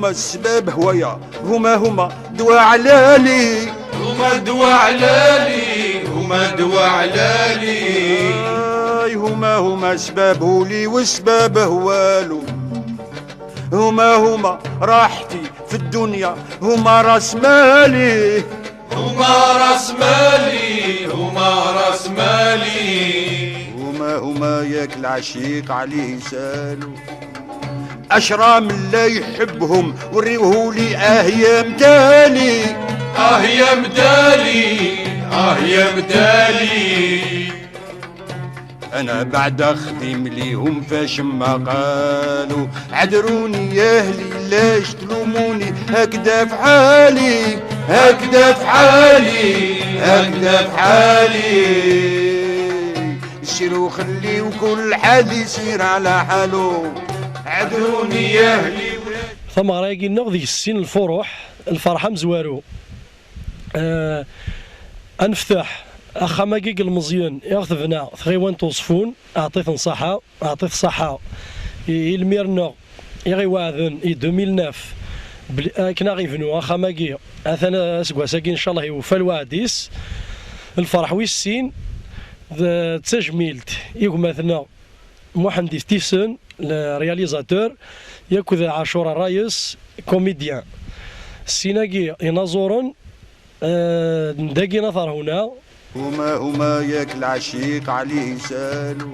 هما السباب هوايا، هما هما دوا علالي، هما دوا علالي، هما دوا علالي. اي هما هما سباب هولي وسباب هوالو، هما هما راحتي في الدنيا، هما راس مالي، هما راس مالي، هما راس مالي. هما هما ياك العشيق عليه سالو، أشرام لا يحبهم وريوهولي آه يا مدالي، آه يا مدالي، آه يا مدالي. أنا بعد خديم ليهم فاش ما قالوا، عذروني يا أهلي لاش تلوموني، هكذا في حالي، هكذا في حالي، هكذا في حالي. سيروا خليو كل حد يسير على حاله، عذروني يا أهلي. ثم رايقي نغ ذيك السين الفروح الفرحة مزوارو. أنفتح أخاماكيك المزيان يغثبنا ثغيوان توصفون، أعطيت نصحة، أعطيت صحة الميرنا يغي واعذن إي 2009 كنا غيفنو أخاماكي أثنا سكواساكي إن شاء الله يوفى الوعديس. الفرح ويسين تسجميلت يغمثنا محمد تيسن الرياليزاتور ياكو عاشور الرايس كوميديان السيناكي ينازورن، نداكي نظر هنا. هما هما ياك العشيق عليه سالو،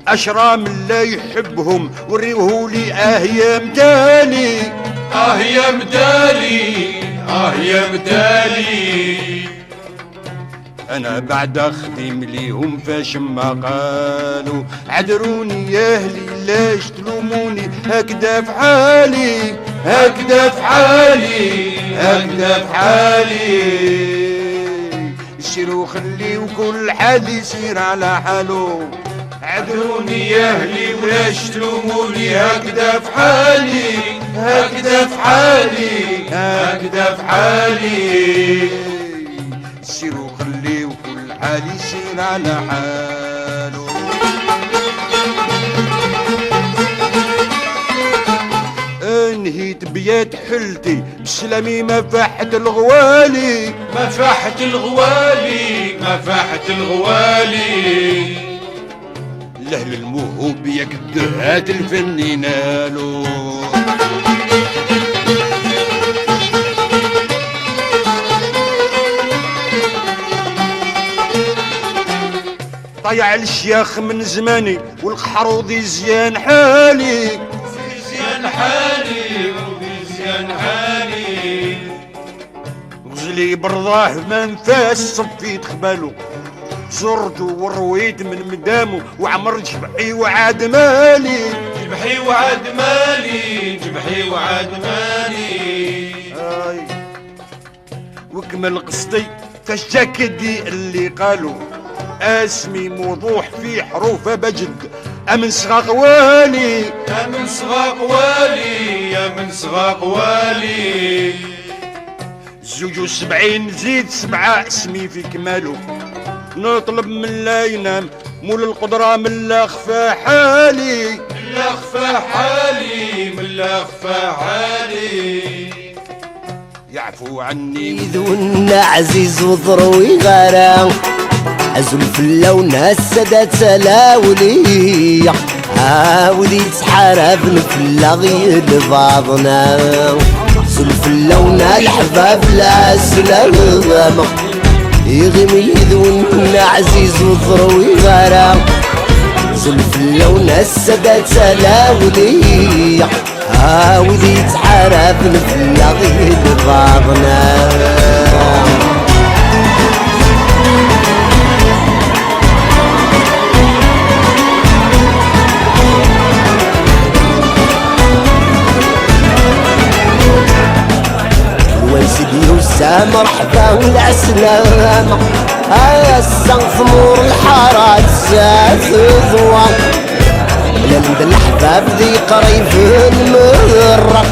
أشرام لا يحبهم وريوهولي آه يا مدالي، آه يا مدالي، آه يا مدالي. أنا بعد خديم ليهم فاش ما قالوا، عذروني يا أهلي لاش تلوموني، هكذا في حالي، هكذا في حالي، هكذا في حالي. سيروا خليو كل حد يسير على حاله، عذروني يا أهلي ولاش تلوموني، هكذا في حالي، هكذا في حالي، هكذا في حالي. سيروا خليو كل حال يسير على حاله. انهيت بيات حلتي بسلامي ما فاحت الغوالي، ما فاحت الغوالي، ما فاحت الغوالي. لأهل الموهوب ياك الدهات الفن ينالو. طيع الشياخ من زماني والقحروضي زيان حالي، زيان حالي، زيان حالي. غزلي برضاه ما نفاس صفيت خبالو، زرتو ورويت من مدامو وعمر جبحي وعاد مالي، جبحي وعاد مالي، جبحي وعاد مالي. آي. وكمل قصتي فالشاكدي اللي قالوا، اسمي موضوح في حروف بجد أمن صغاق والي، أمن صغاق والي، أمن صغاق والي. 72 زيد 7 اسمي في كمالو، نطلب من لا ينام مول القدرة من لا خفى حالي، من لا خفى حالي، من لا خفى حالي. يعفو عني ذونا عزيز وضروي غرام، أزول في اللون السادات لاولي، عاودي تحارب نفلغ بعضنا. زول في اللون الحباب لا سلام، يغمي ذونا عزيز وضروي غرام، زول في اللون السادات لاولي، عاودي تحارب نفلغ بعضنا. مرحبا والعسلامة، السقف نور الحارات زاد ضوى، لند الأحباب ذي قريب المرة،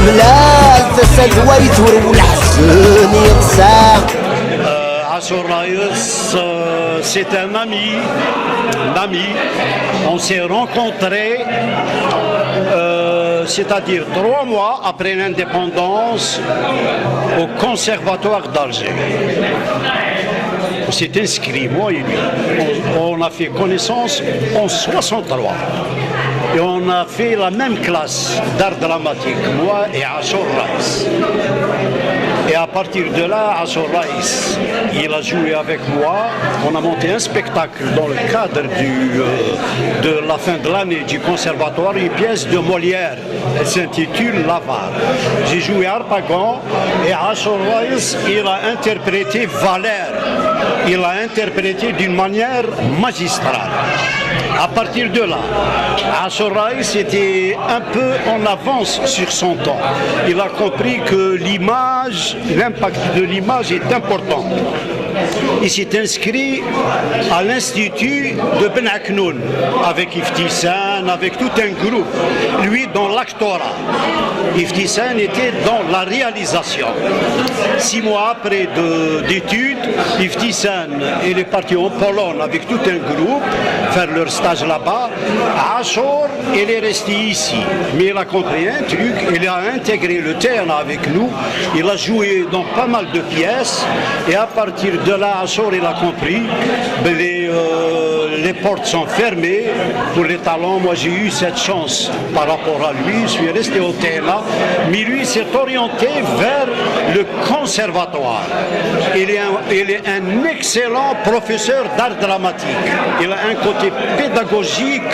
ملال تسد ويتور والحسن يقسى. Achour Raïs, c'est un ami, un ami. On s'est rencontrés C'est-à-dire 3 mois après l'indépendance, au conservatoire d'Alger. On s'est inscrit, moi et lui. On a fait connaissance en 63. Et on a fait la même classe d'art dramatique, moi et Achour Raïs. Et à partir de là, Achour Raïs, il a joué avec moi. On a monté un spectacle dans le cadre de la fin de l'année du conservatoire, une pièce de Molière. Elle s'intitule L'Avare. J'ai joué Harpagon et Achour Raïs, il a interprété Valère. Il l'a interprété d'une manière magistrale. À partir de là, Achour Raïs était un peu en avance sur son temps. Il a compris que l'image, l'impact de l'image est important. Il s'est inscrit à l'institut de Ben Aknoun avec Iftissane, avec tout un groupe. Lui dans l'actorat. Iftissane était dans la réalisation. 6 mois après d'études, Iftissane, il est parti en Pologne avec tout un groupe, faire leur stage là-bas. Achour, il est resté ici. Mais il a compris un truc, il a intégré le TNA avec nous. Il a joué dans pas mal de pièces. Et à partir de là, Achour, il a compris, ben, les portes sont fermées pour les talents. Moi, j'ai eu cette chance par rapport à lui. Je suis resté au TNA. Mais lui s'est orienté vers le conservatoire. Il est un excellent professeur d'art dramatique. Il a un côté pédagogique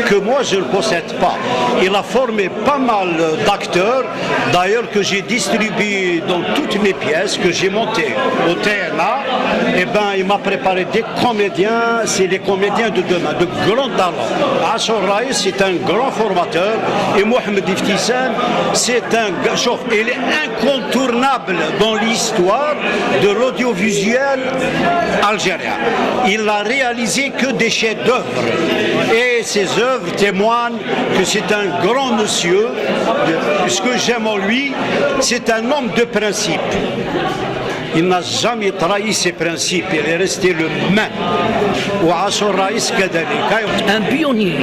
que moi, je ne possède pas. Il a formé pas mal d'acteurs, d'ailleurs que j'ai distribué dans toutes mes pièces que j'ai montées au TNA. Eh ben, il m'a préparé des comédiens, c'est les comédiens de demain, de grands talents. Achour Raïs, c'est un grand formateur et Mohamed Iftissane, c'est un gars, شوف, il est incontournable dans l'histoire de l'audiovisuel algérien. Il n'a réalisé que des chefs-d'œuvre et ses œuvres témoignent que c'est un grand monsieur. Ce que j'aime en lui, c'est un homme de principe. Il n'a jamais trahi ses principes, il est resté le même. وعاشور رايس كذلك. Un pionnier,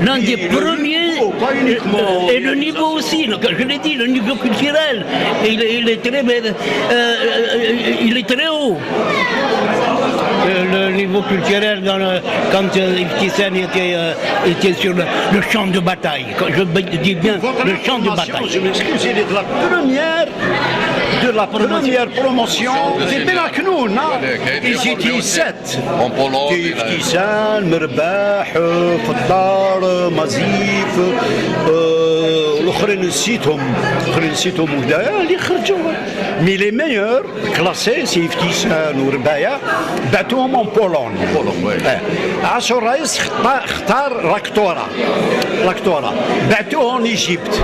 l'un des Oui, le premiers. niveau, pas uniquement- Et le niveau aussi, je l'ai dit, le niveau culturel, il est très haut. Le niveau culturel, quand Iftissane était sur le champ de bataille, quand je dis bien Votre le champ de information, bataille. je m'excuse, il est de la première promotion de Ben Aknoun. Hein. Ils étaient sept. En Pologne, il a- Iftissane, Merbah, Fattar, Mazif, الاخرين نسيتهم، الاخرين نسيتهم وكذا اللي خرجوا، mais les meilleurs classés, c'est Iftissane وربايا، بعثوهم en Pologne. Pologne, oui. آه. عاشور رايس اختار l'actorat, بعثوه en Égypte.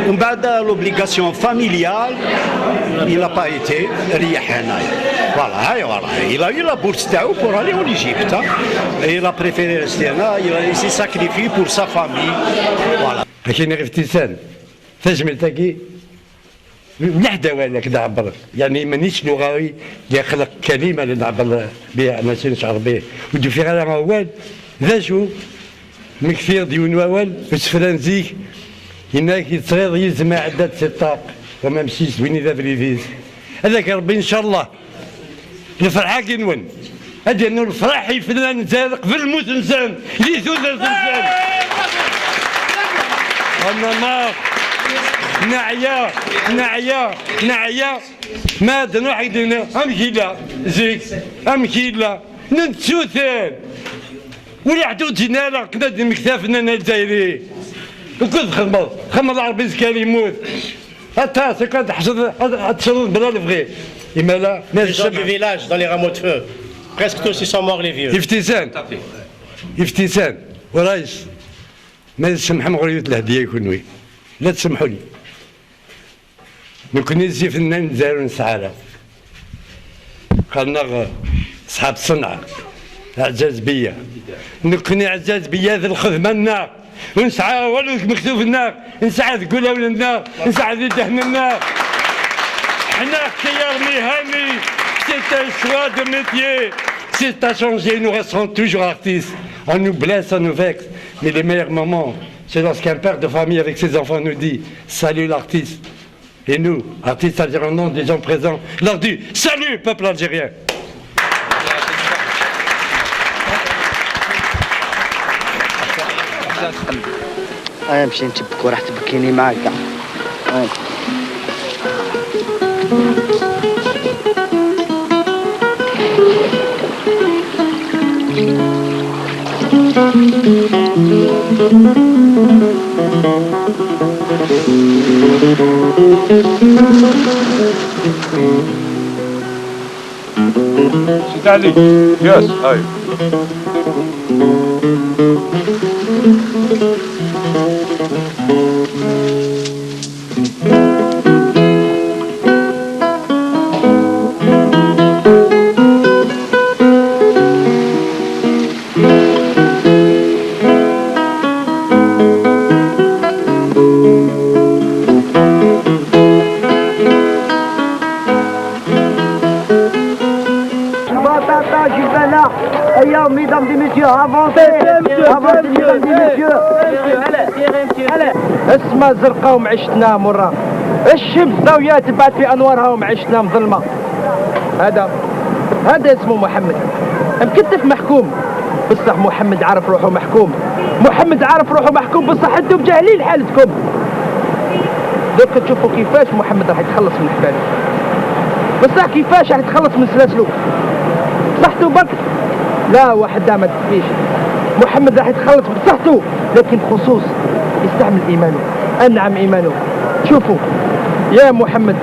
ومن بعد l'obligation familiale, il n'a pas été. ريح هنايا, voilà, هاي voilà, il a eu la bourse تاعو pour aller en Égypte, hein. Et il a préféré rester là. Il s'est sacrifié pour sa famille, voilà. لكن افتسان تجملتك وحده وانا كذا عبر، يعني مانيش لغوي اللي يخلق كلمه اللي نعبر بها، ماشي نشعر به ودي في غير اول ذا شو مكثير ديون واول سفرانزيك هناك يتصير يزمع عدة ستاق وما مشيش وين ذا بريفيز هذاك ربي ان شاء الله الفرحه كنون هذه انه الفرح يفنان انسان قبل الموت، انسان اللي ثوث انسان انا ما نعيا نعيا نعيا ما نروح يدينا امكيلا زيك امكيلا ننتسوثان ولا حدود جينا كنا مكتافنا الجزائري وكنت خمر خمر العربي كان يموت حتى كنت تحصد تشرد بلا الفغي إما لا. Les gens du village, dans les rameaux de feu. Presque tous, ils sont morts, les vieux. افتسان افتسان ورايس ما تسمح مغرية الهدية يكون لا تسمحوا لي نكون نزي فنان نزارو نسعى قالنا صحاب الصنعة عزاز بيا نكون عزاز بيا ذي الخدمة النار ونسعى ولو مكتوب النار نسعى ذي ولا النار نسعى ذي دهن النار. حنا اختيار مهني, c'est un choix de métier. C'est à changer, nous resterons toujours artistes. On nous blesse, on nous vexe, mais les meilleurs moments C'est lorsqu'un père de famille avec ses enfants nous dit «Salut l'artiste». Et nous, artistes algériens, au nom des gens présents, leur dit «Salut peuple algérien». انا مشي نتبك وراح تبكيني معاك كاع. سيد علي yes هاي. بطاطا جبالة هيا mesdames et messieurs, avancez, avancez, mesdames et messieurs. السما زرقاء ومعشتنا مرة، الشمس ضوية تبعت في أنوارها ومعشتنا مظلمة. هذا اسمه محمد، مكتف محكوم، بصح محمد عارف روحه محكوم. محمد عارف روحه محكوم، بصح انتم جاهلين حالتكم. دوك تشوفوا كيفاش محمد راح يتخلص من حباله، بصح كيفاش راح يتخلص من سلاسله؟ صحته برك لا واحد ما تكفيش. محمد راح يتخلص بصحته، لكن بخصوص يستعمل ايمانه. انعم ايمانه. شوفوا يا محمد،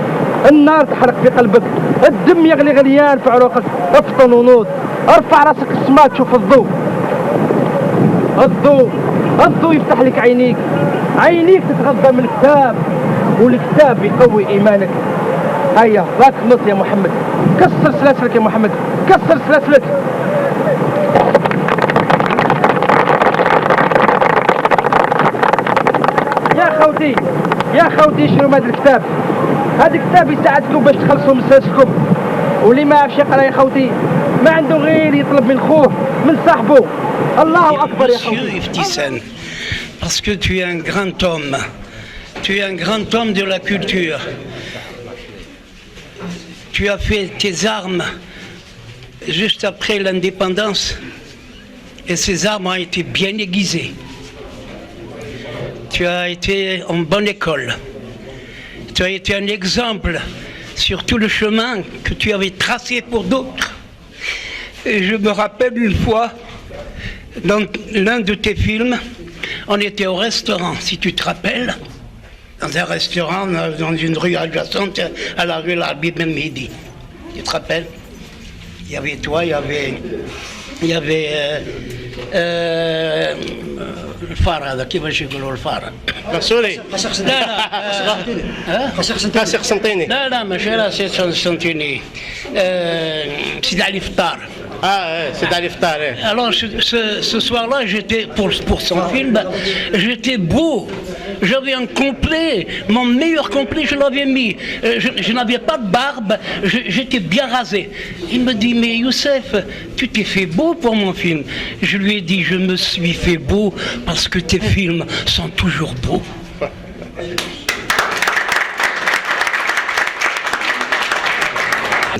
النار تحرق في قلبك، الدم يغلي غليان في عروقك. افطن ونوض، ارفع راسك السماء تشوف الضوء. الضوء، الضوء يفتح لك عينيك، عينيك تتغذى من الكتاب، والكتاب يقوي ايمانك. هيا راك نط يا محمد، كسر سلاسلك يا محمد، كسر سلاسلك. يا خوتي، يا خوتي، شنو هذا الكتاب؟ هذا الكتاب يساعدكم باش تخلصوا من سلاسلكم. واللي ما عرفش يقرا يا خوتي ما عنده غير يطلب من خوه، من صاحبه. الله اكبر يا خوتي. Monsieur Iftissane, parce que tu es un grand homme, tu es un grand homme de la culture. Tu as fait tes armes juste après l'indépendance et ces armes ont été bien aiguisées. Tu as été en bonne école. Tu as été un exemple sur tout le chemin que tu avais tracé pour d'autres. Et je me rappelle une fois, dans l'un de tes films, on était au restaurant, si tu te rappelles, dans un restaurant dans une rue adjacente à la rue Larbi Ben Mhidi. Tu te rappelles? Il y avait toi, il y avait الفار هذا، كيفاش يقولوا الفار؟ سوري. لا لا، قاسي قسنطيني. لا لا، ماشي راسي قسنطيني، سيد علي فطار. اه إيه، سيد علي فطار إيه. Alors ce soir-là, j'étais pour son film, j'étais beau. J'avais un complet, mon meilleur complet, je l'avais mis. Je n'avais pas de barbe, j'étais bien rasé. Il me dit, mais Youssef, tu t'es fait beau pour mon film. Je lui ai dit, je me suis fait beau parce que tes films sont toujours beaux.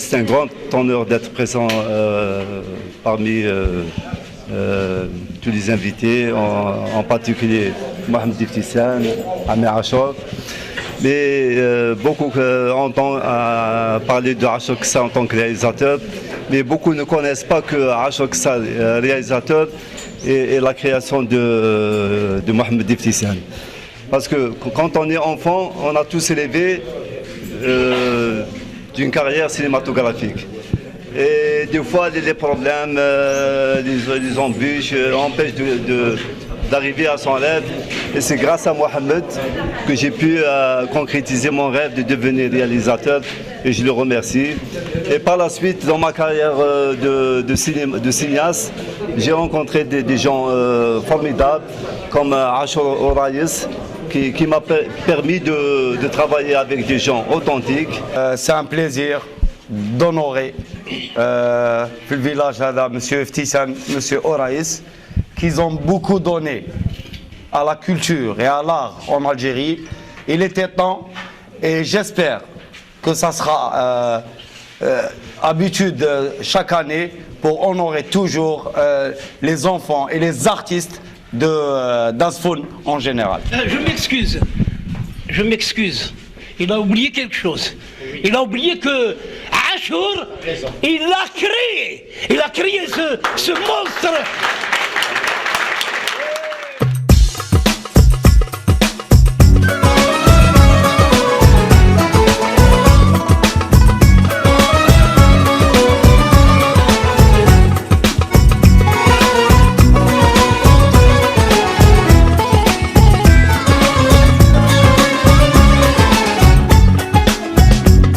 C'est un grand honneur d'être présent parmi tous les invités, en particulier Mohamed Iftissane, Amir Achour. Mais beaucoup entendent parler de Achour Kessal en tant que réalisateur, mais beaucoup ne connaissent pas que Achour Kessal, réalisateur, et la création de Mohamed Iftissane. Parce que quand on est enfant, on a tous rêvé d'une carrière cinématographique. Et des fois, les problèmes, les embûches empêchent d'arriver à son rêve. Et c'est grâce à Mohamed que j'ai pu concrétiser mon rêve de devenir réalisateur et je le remercie. Et par la suite, dans ma carrière de cinéaste, j'ai rencontré des gens formidables comme Achour Oraïs, qui m'a permis de travailler avec des gens authentiques. C'est un plaisir d'honorer في ال village هذا monsieur Iftissane, monsieur Oraïs, qu'ils ont beaucoup donné. à la culture et à l'art en Algérie. Il était temps et j'espère que ça sera habitude chaque année pour honorer toujours les enfants et les artistes d'Azeffoun en général. Je m'excuse. Je m'excuse. Il a oublié quelque chose. Il a oublié que Achour, il l'a créé. Il a créé ce monstre.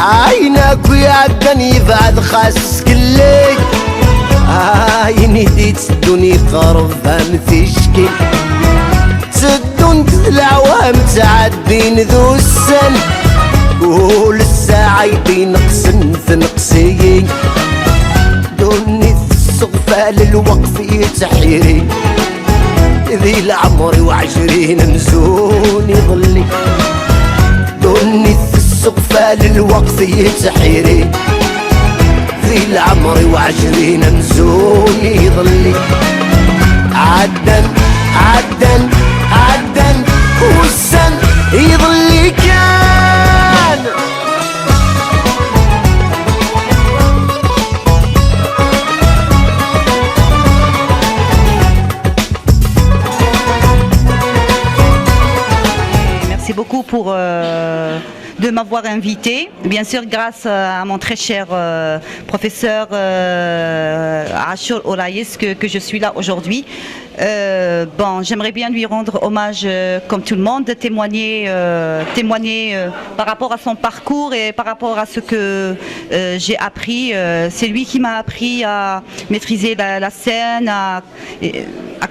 عينك ويعدن يبعد خاص كلي عيني دي تسدوني قرب تشكي تسدون العوام تعدين ذو السن كل الساعة يدي نقصن تنقصي دوني السغفة للوقف يتحيري ذي العمر وعشرين مزون يظلي دوني السقفة للوقت يتحيري ذي العمر وعشرين مزون يظلي عدن عدن عدن والسن يظلي كان. Merci beaucoup pour de m'avoir invité. Bien sûr, grâce à mon très cher professeur Achour Olaïs que je suis là aujourd'hui. Bon, j'aimerais bien lui rendre hommage comme tout le monde, témoigner par rapport à son parcours et par rapport à ce que j'ai appris. C'est lui qui m'a appris à maîtriser la scène, à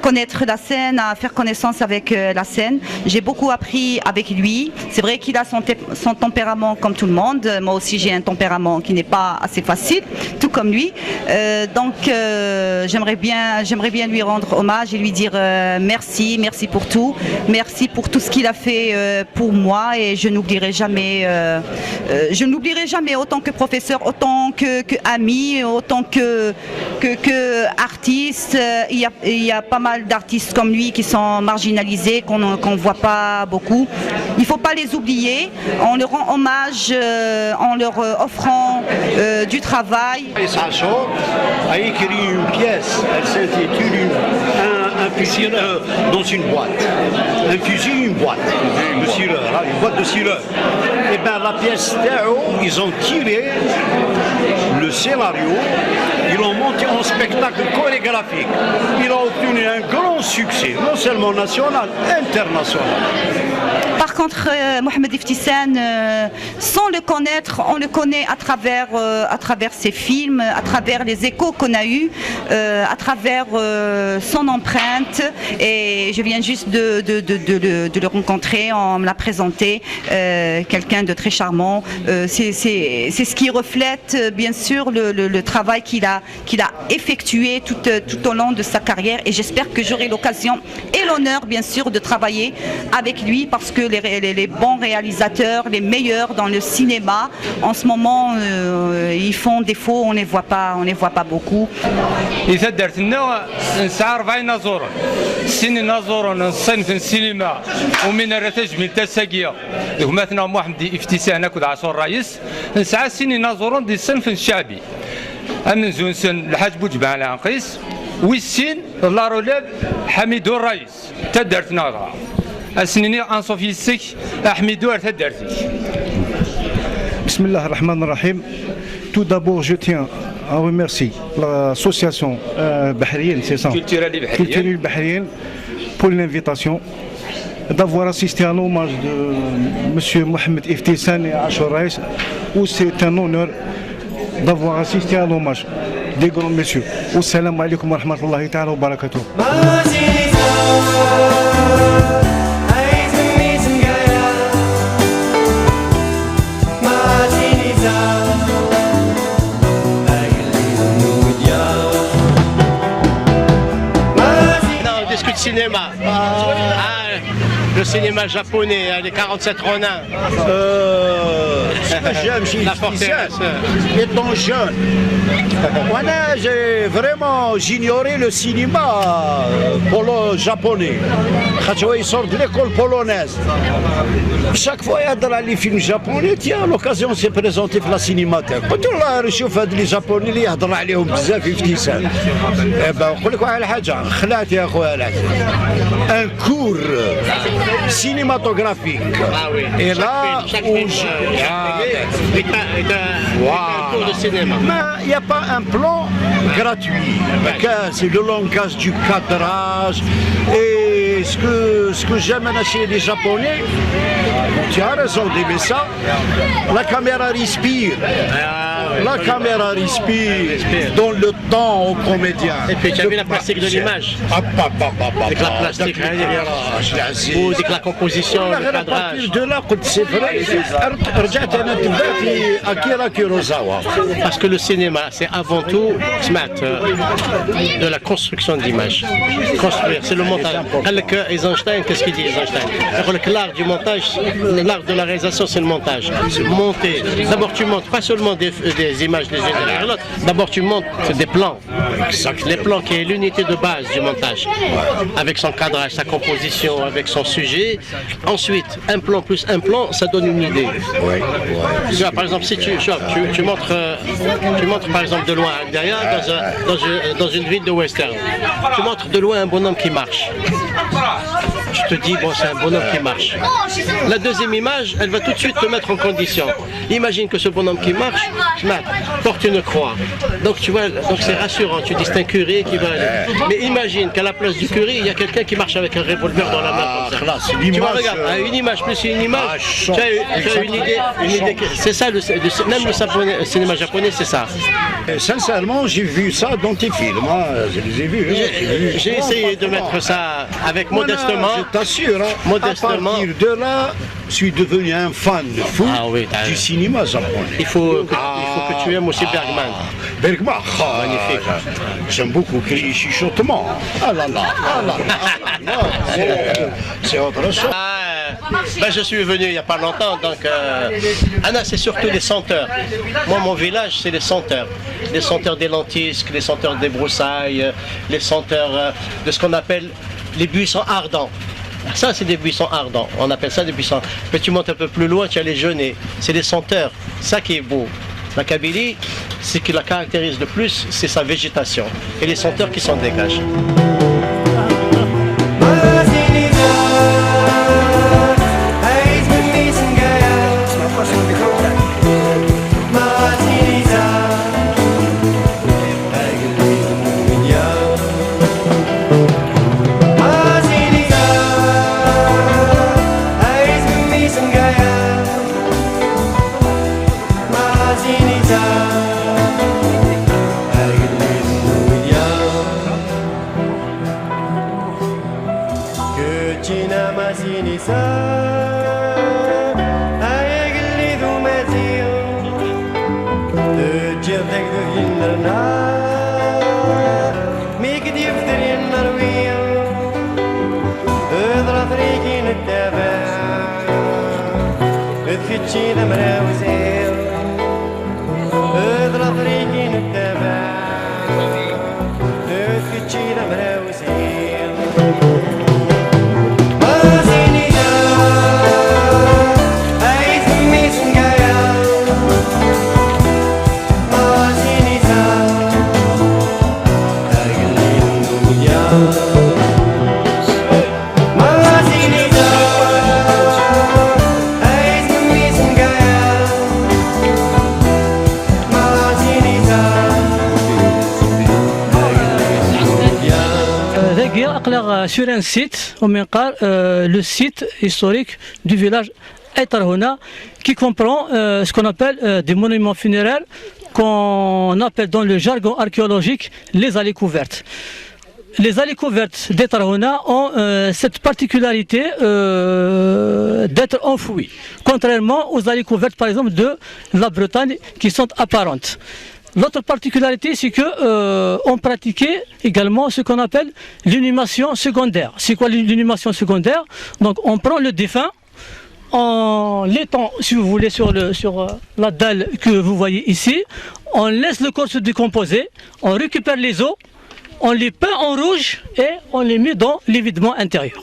connaître la scène, à faire connaissance avec la scène. J'ai beaucoup appris avec lui. C'est vrai qu'il a son tempérament comme tout le monde. Moi aussi, j'ai un tempérament qui n'est pas assez facile, tout comme lui. Donc, j'aimerais bien lui rendre hommage et lui dire merci, merci pour tout, merci pour tout ce qu'il a fait pour moi et je n'oublierai jamais autant que professeur, autant que ami, autant que artiste. Il y a pas mal d'artistes comme lui qui sont marginalisés, qu'on ne voit pas beaucoup. Il ne faut pas les oublier. On leur rend hommage en leur offrant du travail. Achour a écrit une pièce, elle s'intitule Un fusil dans une boîte. Un fusil, une boîte de cireur, hein, une boîte de cireur. Et bien la pièce تاعو, ils ont tiré le scénario, ils l'ont monté en spectacle chorégraphique. Il a obtenu un grand succès, non seulement national, international. Par contre, Mohamed Iftissane, sans le connaître, on le connaît à travers ses films, à travers les échos qu'on a eus, à travers son empreinte. Et je viens juste de le rencontrer, on me l'a présenté, quelqu'un de très charmant. C'est ce qui reflète bien sûr le travail qu'il a effectué tout au long de sa carrière. Et j'espère que j'aurai l'occasion et l'honneur, bien sûr, de travailler avec lui parce que les bons réalisateurs, les meilleurs dans le cinéma, en ce moment, ils font défaut, on ne les voit pas, on les voit pas beaucoup. إذا درت لنا نسعى 40 نازورا سين نازورا نصنف السينما ومن الرتاج من تساقية مثلا محمد افتسان أكد عاشور الرئيس نسعى سين نازورا دي الصنف الشعبي أمن زونسن الحاج بوجبع العنقيس ويسين la relève حميدو الرئيس تدرت ناظرة أسنيني أنصوفي السك أحميدو تدرتي. بسم الله الرحمن الرحيم. Tout d'abord, je tiens à remercier l'association Bahrienne, c'est ça? Culturelle Bahrienne. Culturelle Bahrienne pour l'invitation, d'avoir assisté à l'hommage de M. Mohamed Iftissan et Achour Raïs, où c'est un honneur d'avoir assisté à l'hommage des grands messieurs. والسلام عليكم ورحمة الله تعالى وبركاته. Mazita, ay Mazinita, Non, on discute cinéma. Ah, Le cinéma japonais, hein, les 47 Ronin. Ce que j'aime chez La forteresse. Étant jeune, وانا j'ai vraiment, j'ignorais le cinéma polo japonais. خاطر هو il sort de l'école polonaise. Chaque fois يهضر على les films japonais, tiens, l'occasion s'est présentée في la cinémathèque. قلت والله نشوف هاد les Japonais اللي يهضر عليهم بزاف في افتيسان. Eh ben, نقول لك واحد الحاجه خلعت يا خويا العزيز. Un cours cinématographique. Ah oui. Et là, Chaque où film, est un cours de cinéma. Mais il n'y a pas un plan gratuit. C'est le langage du cadrage. Et ce que j'aime chez les Japonais, tu as raison d'aimer ça, la caméra respire. La caméra respire, donne le temps au comédien. Et puis tu as vu la plastique de l'image. Ah, bah, bah, bah, bah, Avec la bah, plastique, داك l'éclairage, العزيز. وديك la composition, والله le غير cadrage. à partir de là قلت c'est vrai رجعت انا تبع في اكيرا كيروزاوا. Parce que le cinéma, c'est avant tout, سمعت, de la construction d'images. Construire, c'est le montage. قال لك Eisenstein, qu'est-ce qu'il dit, Eisenstein? يقول لك l'art du montage, l'art de la réalisation, c'est le montage. Monter. D'abord, tu montes pas seulement des images les unes derrière l'autre. D'abord, tu montes des plans. Les plans qui est l'unité de base du montage. Avec son cadrage, sa composition, avec son sujet. Ensuite, un plan plus un plan, ça donne une idée. Tu vois, par exemple, si tu montres par exemple de loin derrière, dans une ville de western, tu montres de loin un bonhomme qui marche. Tu te dis, bon, c'est un bonhomme qui marche. La deuxième image, elle va tout de suite te mettre en condition. Imagine que ce bonhomme qui marche porte une croix. Donc tu vois, donc c'est rassurant. Tu dis c'est un curé qui va aller. Mais imagine qu'à la place du curé, il y a quelqu'un qui marche avec un revolver dans la main comme ça. خلاص, Tu vois, l'image, regarde, une image plus une image, Ah, tu as une idée, une idée. C'est ça, même le cinéma japonais, c'est ça. Et sincèrement, j'ai vu ça dans tes films, hein. Je les ai vus, hein, j'ai vu. J'ai essayé de mettre ça avec Voilà, modestement. je t'assure, hein, Modestement. à partir de là, je suis devenu un fan fou du cinéma japonais. Il faut que tu aimes aussi Bergman. Bergman, ah, Magnifique. j'aime beaucoup Cris chuchotement. Ah là là, ah là là. Non, c'est autre chose. Ah, ben, je suis venu il n'y a pas longtemps, donc أنا, c'est surtout les senteurs. Moi, mon village, c'est les senteurs. Les senteurs des lentisques, les senteurs des broussailles, les senteurs de ce qu'on appelle les buissons ardents. Ça, c'est des buissons ardents. On appelle ça des buissons. Mais tu montes un peu plus loin, tu as les genêts. C'est les senteurs. Ça qui est beau. La Kabylie, ce qui la caractérise le plus, c'est sa végétation et les senteurs qui s'en dégagent. مازينيزا عايز مني سنقايا مازينيزا أقلي يا مازينيزا عايز مني سنقايا مازينيزا أقلي يا كتشينا مازينيزا أيقلي ذو مازيو تجير داك ذو ينرنا ميك ديفتر ينرويو اضرب ريكي نتابع تكتشي مراوزيو اضرب ريكي نتابع تكتشي مراوزيو مازينيزا عايز ميسنقايا مازينيزا أقلي يا مازينيزا عايز ميسنقايا مازينيزا أقلي ذاكي اقلغ sur un site ومن قال le site historique du village Aït Tarhouna, qui comprend ce qu'on appelle des monuments funéraires, qu'on appelle dans le jargon archéologique les allées couvertes. Les allées couvertes d'Aït Tarhouna ont cette particularité d'être enfouies, contrairement aux allées couvertes par exemple de la Bretagne qui sont apparentes. L'autre particularité, c'est que on pratiquait également ce qu'on appelle l'inhumation secondaire. C'est quoi l'inhumation secondaire? Donc on prend le défunt, on l'étend, si vous voulez, sur la dalle que vous voyez ici, on laisse le corps se décomposer, on récupère les os, on les peint en rouge et on les met dans l'évidement intérieur.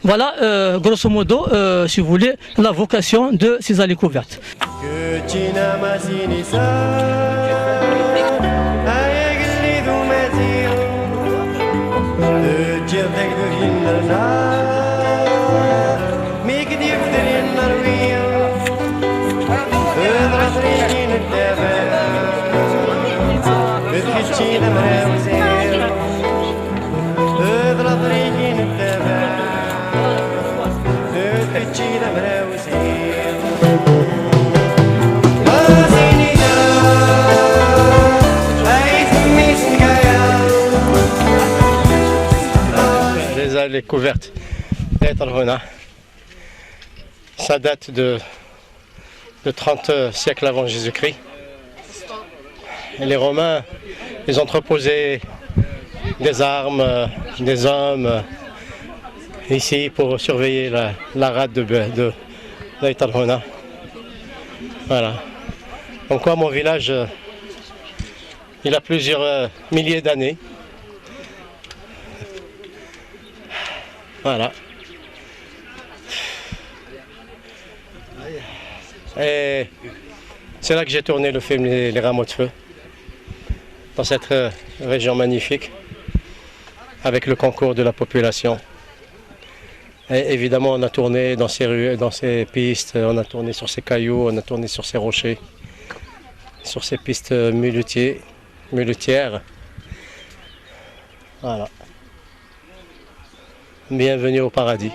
Voilà, grosso modo, si vous voulez, la vocation de ces allées couvertes. Les allées couvertes d'Aït Tarhouna, ça date de 30 siècles avant Jésus-Christ. Et les Romains, ils entreposaient des armes, des hommes ici pour surveiller la rade d'Aït Tarhouna. Voilà. Donc quoi, mon village, il a plusieurs milliers d'années. Voilà. Et c'est là que j'ai tourné le film Les Rameaux de Feu, dans cette région magnifique, avec le concours de la population. Et évidemment, on a tourné dans ces rues, dans ces pistes, on a tourné sur ces cailloux, on a tourné sur ces rochers, sur ces pistes muletières. Voilà. Bienvenue au paradis.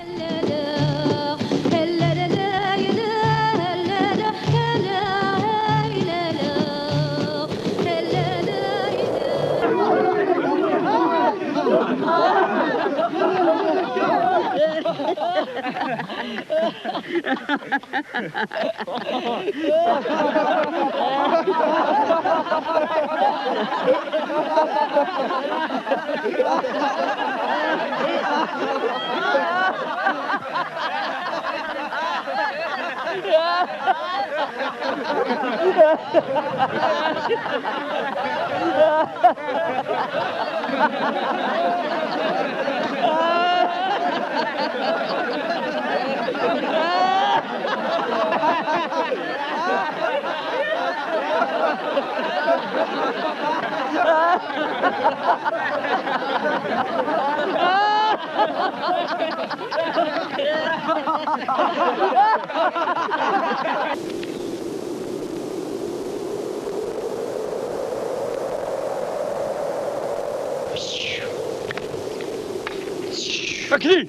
أكلي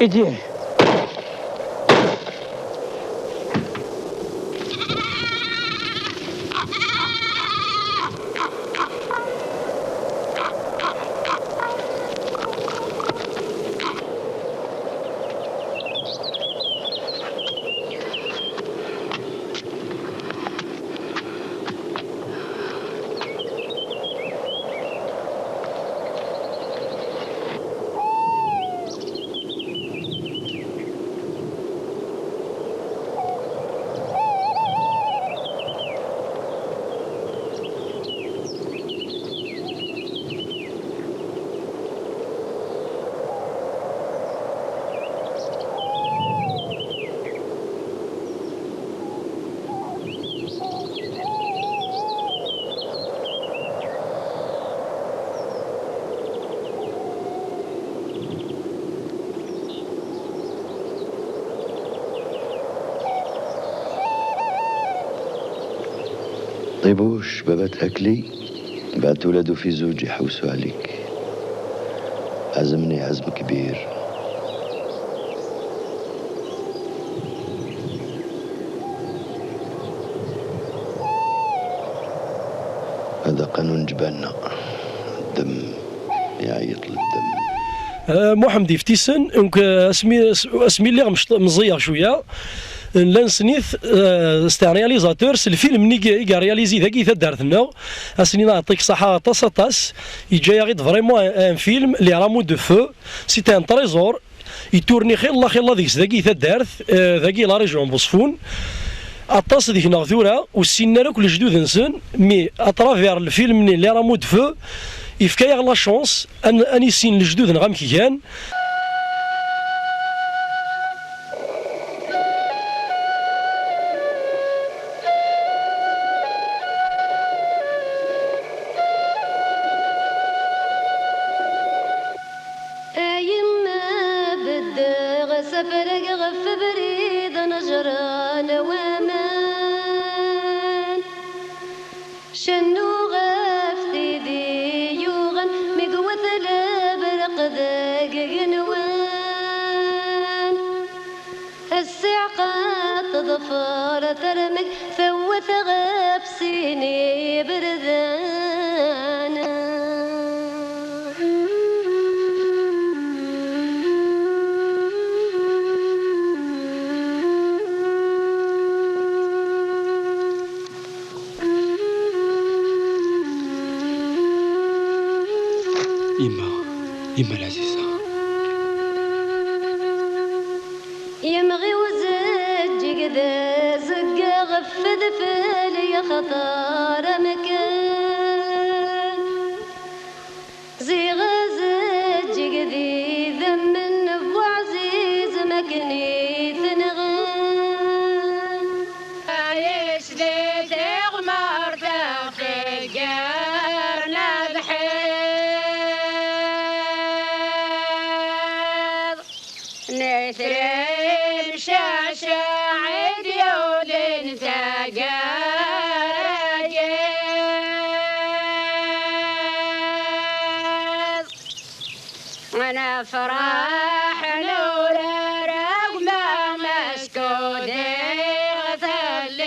ايديه. طيبوش بابات أكلي بعت ولادو في زوج يحوسوا عليك، عزمني عزم كبير. هذا قانون جبالنا، الدم يعيط للدم. محمد افتيسن، donc اسمي اسمي اللي مزير شويه. لانسنيث c'est un réalisateur, c'est الفيلم ني réalisé ذاكي تدارتنا اسني نعطيك صحة طاس طاس يجي غير vraiment un film Les Rameaux de feu, c'est un trésor يتورني خير الله خير الله ديك ذاكي تدارت ذاكي la région بوصفون اطاس ديك نغثورا والسنة كل جدود نسن mais à travers الفيلم ني Les Rameaux de feu يفكا la chance ان يسين الجدود نغام كيان. يما العزيزة يمغي وزج كذا زق غفذ فلي خطر مكان زيغ زج كذي ذم ابو عزيز مكني ثنغان عايش لي تغمر تفكرنا بحيض نثرم شعشع ديول تقرجيز انا فرح نور رغم مشكود غسل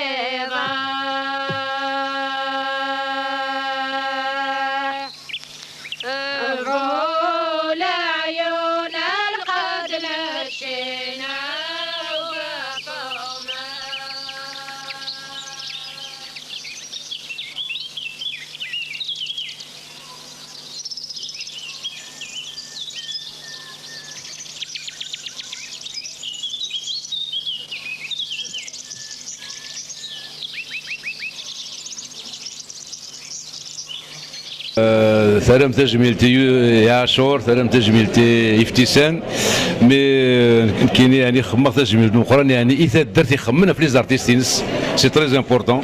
ضاع عيون القتل الشنا ثرم تجميلتي يا عاشور ثرم تجميلتي افتسان mais كاين يعني خمر تجميل اخرى يعني اذا درتي خمنا في les artistes c'est très important,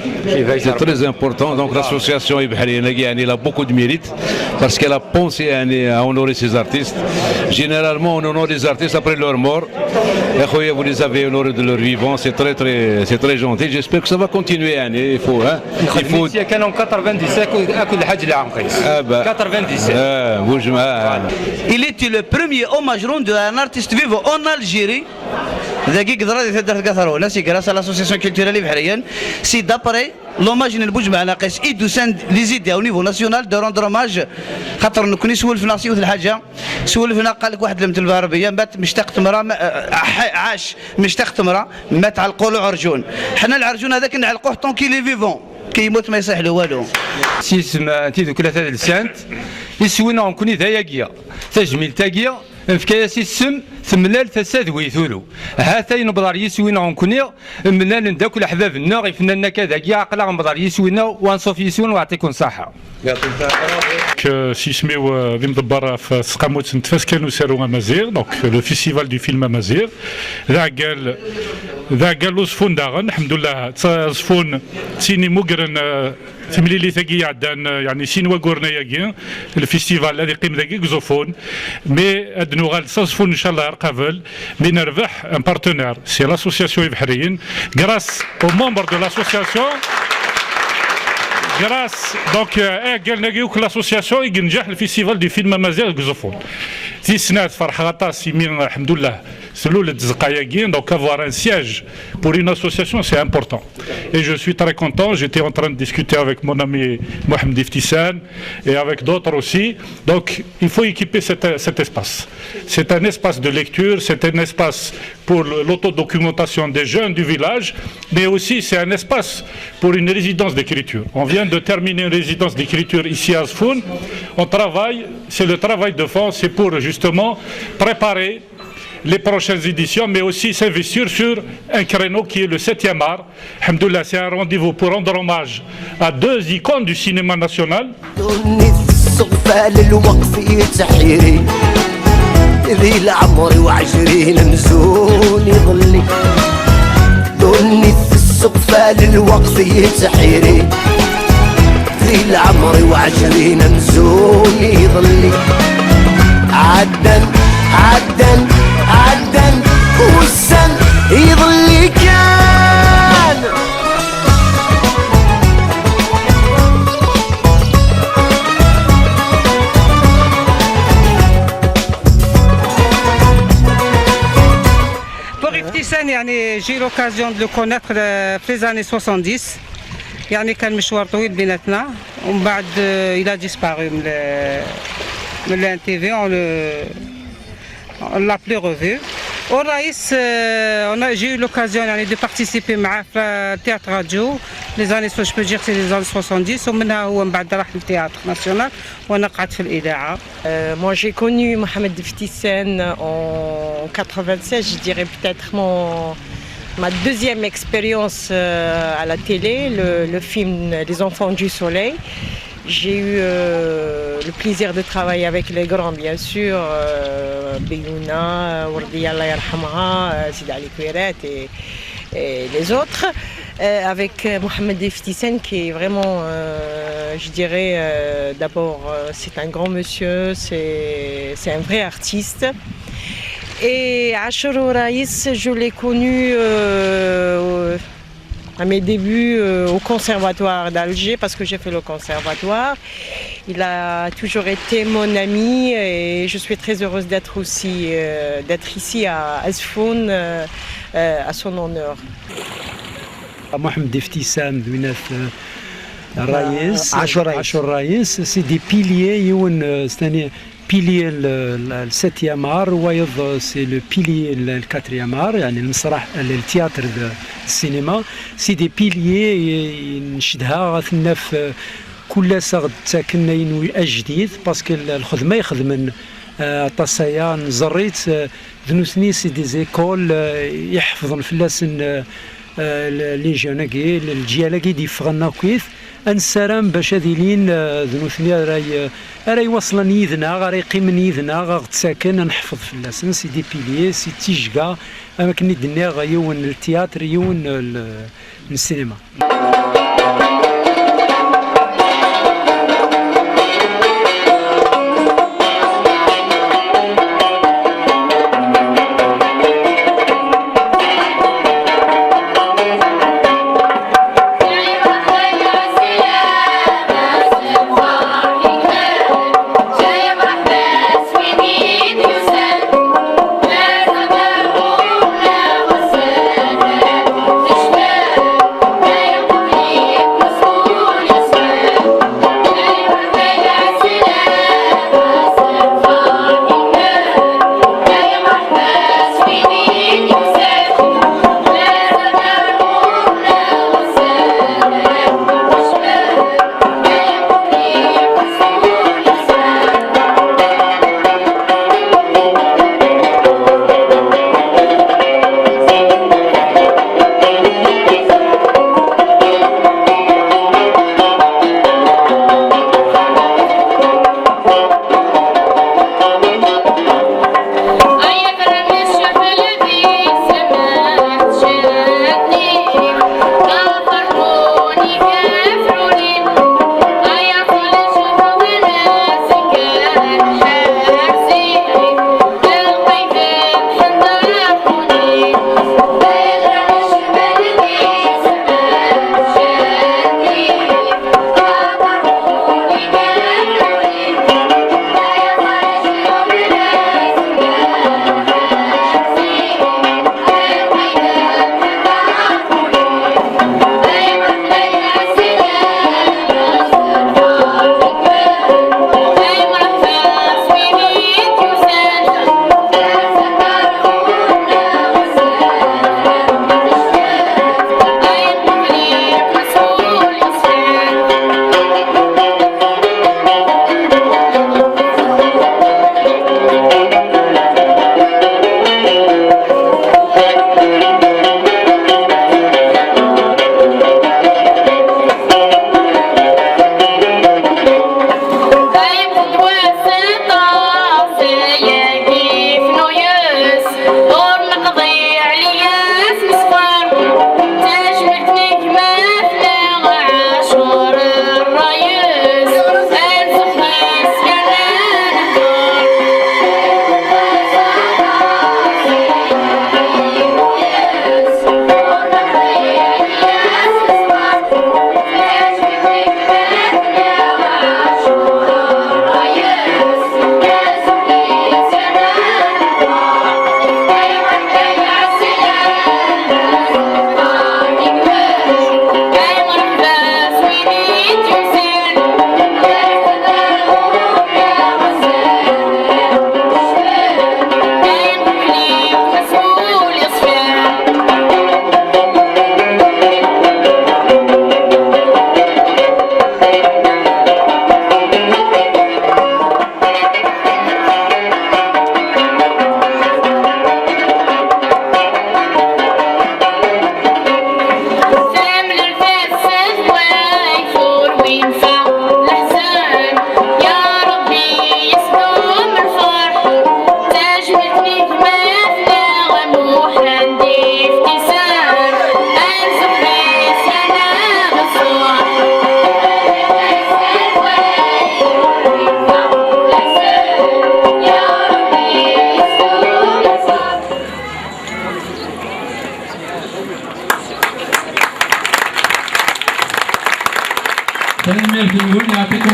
c'est très important. Donc l'association إبحريين يعني elle a beaucoup de mérite parce qu'elle a pensé يعني à honorer ces artistes. Généralement on honore les artistes après leur mort. يا خويا vous les avez honorés de leur vivant, c'est très très c'est très gentil. J'espère que ça va continuer يعني il faut hein il faut كانوا 97 اكل الحاج العام قيس 97 اه بوجمعة. Il était le premier hommage rendu à un artiste vivant en Algérie. ذاكي قدرة تدار كثرونا c'est grâce à l'association culturelle إبحريين c'est d'après l'hommage البوجمع ناقص ايدو ساند les idées au niveau national de rendre hommage خاطر نكوني سولفنا سيوث الحاجه سولفنا قال لك واحد المثل بالعربيه مات مشتاق تمره عاش مشتاق تمره مات علقوا له عرجون حنا العرجون هذاك نعلقوه tant qu'il est vivant كي يموت ما يصيح له والو. سيسم تيدو كلا ثلاث لسانت يسوينا نكوني ذايا تجميل تاكيا نفكايا سيسم ثملال تساد ويثولو هاتين بدار يسوينا نكوني ملال نداك الأحباب الناغ يفننا كذا كيا عقلا بدار يسوينا وانصوف يسوين ويعطيكم صحة. سيسميو ذي مدبر في سقاموت نتفاس كانوا سارو امازيغ donc le festival du film amazigh ذا قال ذا قال صفون داغن الحمد لله صفون تيني مقرن ثمليلي ثقي عدان يعني سين وقورنا ياكي ال festival الذي قيم ذاكي زوفون mais اد نوغال صفون ان شاء الله قبل mais نربح un partenaire, c'est l'association إبحريين grâce aux membres de l'association grâce donc قالنا l'association ينجح ال festival du film amazigh زوفون. تيسنات فرح غطاس يمين الحمد لله سلول الزقاياكين. Donc avoir un siège pour une association, c'est important et je suis très content. J'étais en train de discuter avec mon ami Mohamed Iftissan et avec d'autres aussi. Donc il faut équiper cet espace. C'est un espace de lecture, c'est un espace pour l'autodocumentation des jeunes du village, mais aussi c'est un espace pour une résidence d'écriture. On vient de terminer une résidence d'écriture ici à Azeffoun. On travaille, c'est le travail de fond, c'est pour justement préparer les prochaines éditions, mais aussi s'investir sur un créneau qui est le 7e art. الحمد لله, c'est un rendez-vous pour rendre hommage à deux icônes du cinéma national. السقفال الوقف تحيري ذي العمر وعشرين مزون يظلي دوني في السقفال الوقف تحيري ذي العمر وعشرين مزون يظلي عدا عدا عدا والسن يظلي كان. Pour Iftissan, يعني j'ai eu l'occasion de le connaître في les années 70. يعني كان مشوار طويل بيناتنا ومن بعد il a disparu من l'ENTV, on l'a plus revu. والرئيس j'ai eu l'occasion يعني de participer معاه في théâtre radio les années, je peux dire, c'est les années 70. ومنها هو من بعد راح لل théâtre national وانا قعدت في الاذاعه. Moi, j'ai connu Mohamed Iftissen en 96, je dirais peut-être ma deuxième expérience à la télé, le film Les Enfants du Soleil. J'ai eu le plaisir de travailler avec les grands, bien sûr, Biouna, Wardia الله يرحمها, Sid Ali Kouiret et les autres. Avec Mohamed Iftissen qui est vraiment, je dirais, d'abord, c'est un grand monsieur, c'est un vrai artiste. Et Achour Raïs, je l'ai connu à mes débuts au conservatoire d'Alger, parce que j'ai fait le conservatoire. Il a toujours été mon ami et je suis très heureuse d'être ici à Azeffoun à son honneur. محمد افتيسان ذوينات الرايس عاشور رايس. عاشور رايس, c'est des piliers. يون ثاني pilier ال septième art ويض c'est le pilier ال quatrième art, يعني المسرح, ال théâtre, السينما, c'est des piliers. نشدها غثنا في كل ساغ تاكن ينوي اجديد parce que الخدمه يخدمن طاسايا نزريت ذنوثني c'est des écoles يحفظن فلاسن les jeunes اكي الجيال اكي ديفغن كيف انسرام باش هذه ذنوثني راي يوصلن يدنا غير يقيمن يدنا غ تساكن نحفظ فلاسن. C'est des piliers, c'est تيجكا اما كني دنيا يون ال théâtre يون السينما. Yeah.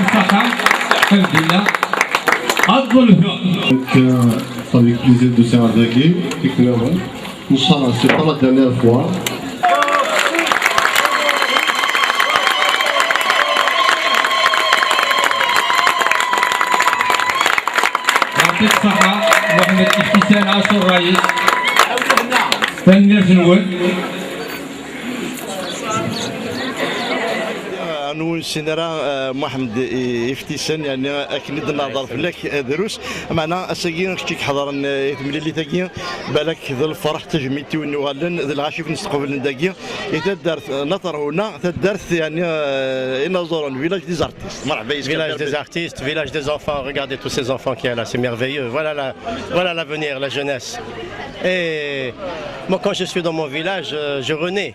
الصحة الحمد لله الظلم. Ça fait plaisir de se avec إن شاء الله, c'est pas la dernière fois. يعطيك الصحة محمد افتتان عاشور الرئيس ثاني نول. نسينرا محمد افتيسان يعني اكيد نهضر فلاك دروس معنا اساكي كتيك حضر تملي تاكي بالك ذا الفرح تجميتي ونغالن ذا العاشي نستقبل داكي تدارت نطر هنا تدارت يعني انازورون village des artistes. مرحبا. Village des artistes, village des enfants. Regardez tous ces enfants qu'il y a là, c'est merveilleux. Voilà l'avenir, la jeunesse. Et moi, quand je suis dans mon village, je renais.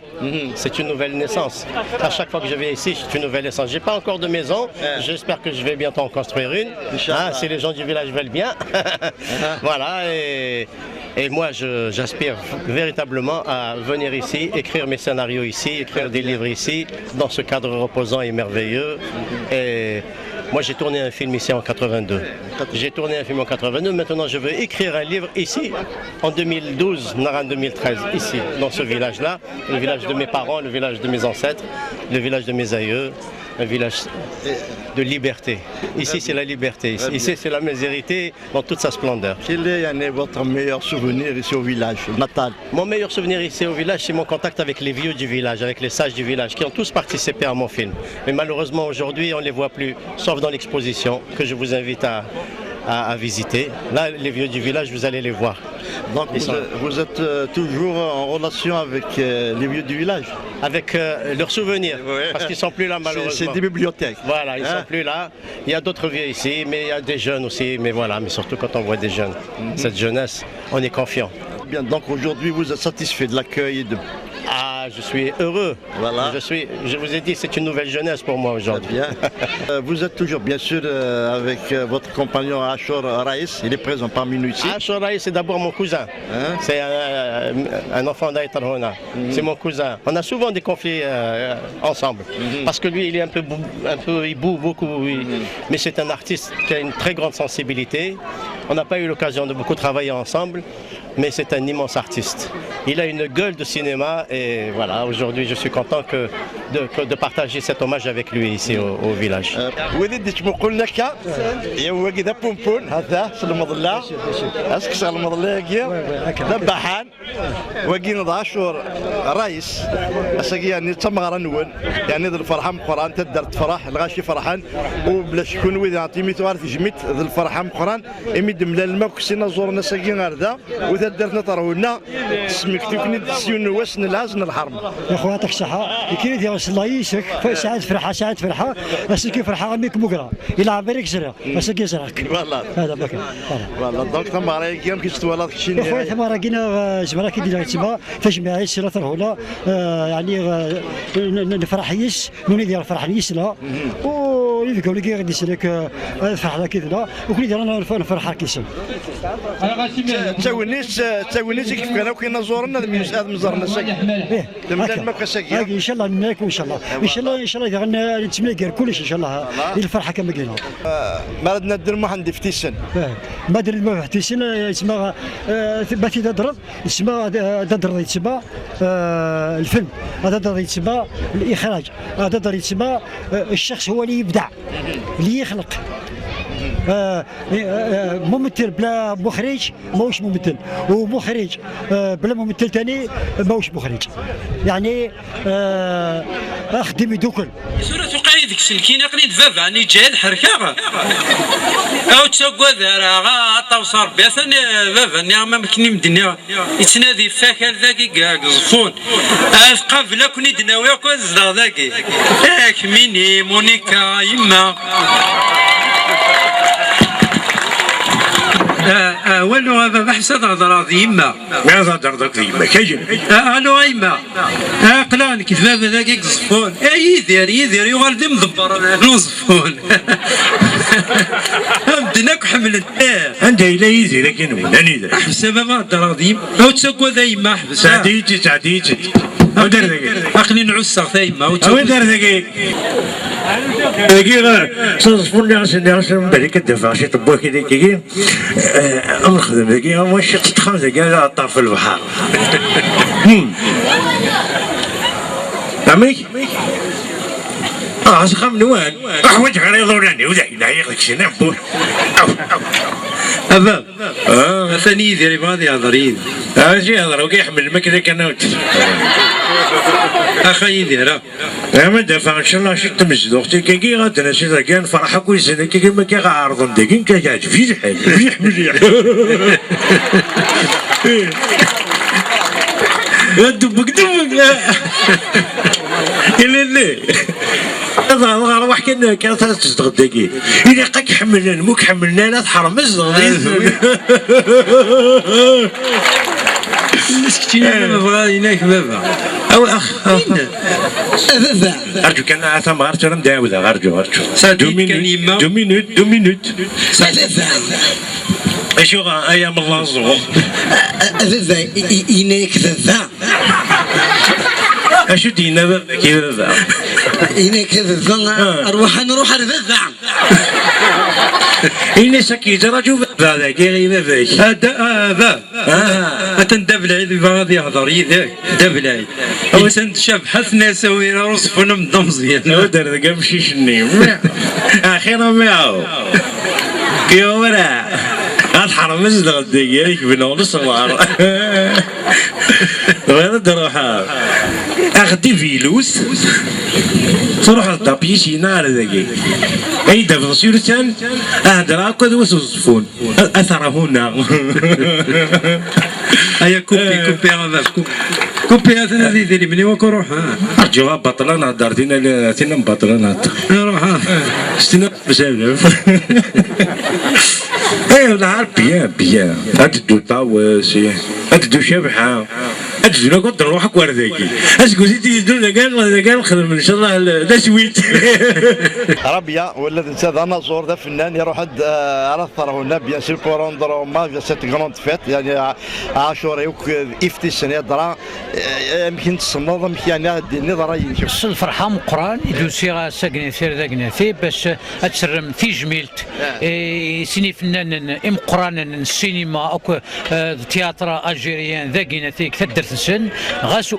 C'est une nouvelle naissance. À chaque fois que je viens ici, c'est une nouvelle naissance. J'ai pas encore de maison. J'espère que je vais bientôt en construire une. Hein, si les gens du village veulent bien. Voilà. Et moi, j'aspire véritablement à venir ici, écrire mes scénarios ici, écrire des livres ici, dans ce cadre reposant et merveilleux. Et moi, j'ai tourné un film ici en 82. J'ai tourné un film en 82. Maintenant, je veux écrire un livre ici, en 2012, en 2013, ici, dans ce village-là, le village de mes parents, le village de mes ancêtres, le village de mes aïeux, un village de liberté. Ici, c'est la liberté. Ici, c'est la misérité dans toute sa splendeur. Quel est يعني, votre meilleur souvenir ici au village natal? Mon meilleur souvenir ici au village, c'est mon contact avec les vieux du village, avec les sages du village, qui ont tous participé à mon film. Mais malheureusement, aujourd'hui, on ne les voit plus, sauf dans l'exposition que je vous invite à visiter. Là, les vieux du village, vous allez les voir. Donc vous êtes toujours en relation avec les vieux du village? Avec leurs souvenirs, parce qu'ils ne sont plus là malheureusement. C'est des bibliothèques. Voilà, ils ne sont plus là. Il y a d'autres vieux ici, mais il y a des jeunes aussi. Mais voilà, mais surtout quand on voit des jeunes, cette jeunesse, on est confiant. Bien, donc aujourd'hui, vous êtes satisfait de l'accueil de... Ah, je suis heureux. Voilà. Je vous ai dit, c'est une nouvelle jeunesse pour moi aujourd'hui. Bien. Vous êtes toujours, bien sûr, avec votre compagnon Achour Raïs. Il est présent parmi nous ici. Achour Raïs, c'est d'abord mon cousin. Hein? C'est un enfant d'Aït Tarhouna. C'est mon cousin. On a souvent des conflits ensemble. Parce que lui, il est un peu, il boue beaucoup. Mais c'est un artiste qui a une très grande sensibilité. On n'a pas eu l'occasion de beaucoup travailler ensemble, mais c'est un immense artiste. Il a une gueule de cinéma et voilà, aujourd'hui je suis content de partager cet hommage avec lui ici au village. وليدي تقول لك يا وكذا بومبون هذا سلم الله اسك سلم الله ذبحان وكي عاشور رايس اساكي يعني تمغرا نون يعني ذا الفرحه مقران تدرت فرح الغاشي فرحان وبلا شكون وإذا عطيميتو غير تجميت ذا الفرحه مقران إمي دملا الماء كسينا زورنا ساكي غير ذا وإذا درتنا طرونا سمكتو سيون واسن العزن الحرم. يا خويا يعطيك الصحة كاين ديال الله يسك ساعات فرحة ساعات فرحة اسكي فرحة ميك مقرا إلى عمرك زرع اسكي زرعك voilà هذا بك voilà donc ثم راه كي كيستوى داك يا خويا ثم راه كاين زعما كي دير تما تجمع سيرة هنا يعني نفرح يس نوني ديال الفرح يس لا و يقول لك غادي يسلك الفرح كذا وكل ديال نفرح كيسم تاونيس كيف كان وكاين زورنا هذا مزرنا ساكن ان شاء الله ناكل ان شاء الله ان شاء الله ان شاء الله نتمنى كلش ان شاء الله الفرحه كما قلنا. ما ردنا ندير محمد افتيسن ما درنا محمد افتيسن يسمى باتي تضرب يسمى تضرب يتسمى الفن هذا تضرب يتسمى الاخراج هذا تضرب يتسمى الشخص هو اللي يبدع اللي يخلق. ممثل بلا مخرج ماهوش ممثل ومخرج بلا ممثل ثاني ماهوش مخرج يعني اخدم يدوكل سورة قايدك سلكينا قليل فافا راني جاي الحركة او تسوق راه طاوص ربي ثاني فافا ني ما مكني مدنيا يتنادي فاكر ذاك زفون قابله كوني دناوي كون زدغ ذاك ميني مونيكا يما والو هذا بحث تهضر يما ما تهضر ذاك يما كاين الو يما قلان كيف بابا ذاك الزفون يدير يدير يغال دي مدبر نوزفون بدناك حمل عندها الى يدير كاين ولا نيدير حبس بابا هضر يما او تسكو ذا يما حبس سعديتي سعديتي ودار ذاكي اقني نعس ثايما ودار ذاكي ذاكي صفوني عشان عشان بالك الدفع شي طبوك ذاكي نخدم ذاكي واش تدخل ذاكي على طرف البحر عميك خم نوان احوج غير يضرني ولا لا يغلق شي نعبو أبا ثاني يدير يبغى يهضر يدير اجي يهضر وكيحمل الماكلة كان اخا يدير ما دافع ان شاء الله شي تمجد اختي كي غادي نشي كان فرحك ويزن كي ما كيعرض داكين كيعجب في الحال مليح مليح دبك دبك لا لا هذا روح كان كان تصدق داكي إلا قاك حملنا الموك حملنا لا تحرم سكتينا ما بغا يناك بابا او اخ بابا ارجو كان عثام غير ترى مداوده ارجو ارجو deux minutes deux minutes اشو ايام الله زو بابا يناك بابا اشو دينا بابا كي بابا إنك بابا أروح نروح لبابا إنا سكيت رجل بابا ذاك غير باباك هذا باب أتندب العيد غادي يهضر يداك داب العيد إنسان شاف حثنا سوينا رصفنا من مزيان ودار ذاك مشي شني أخيرا ماو كيورا غتحرم زدغ ديالك بنا ونص النهار غير تروح اخدي فيلوس تروح للطابيس ينار ذاكي اي دافن سيرتان اهدر هكا دوس الزفون اثر هنا هيا كوبي كوبي غابا كوبي هذا هذه ديري مني وكروح ارجو بطلنا نهضر تينا تينا بطلنا نهضر نروح شتينا بزاف ايه نهار bien bien هاد طاوس هاد شبحه هاد كنت نروحك ورداكي اسكو زيدي يدو قال قال نخدم ان شاء الله لا سويت ربيع ولا انت ذا نازور ذا فنان يروح على الثروة bien sûr pour rendre hommage cette grande fête يعني عاشور افتيسن يدرا يمكن تصنض يعني النظرة الفرحة مقران يدوسي ساكنين سير ذاك باش اتسرم في جميلت سيني فنان امقران السينما او ال théâtre algérien ذاك تدرت السن غاس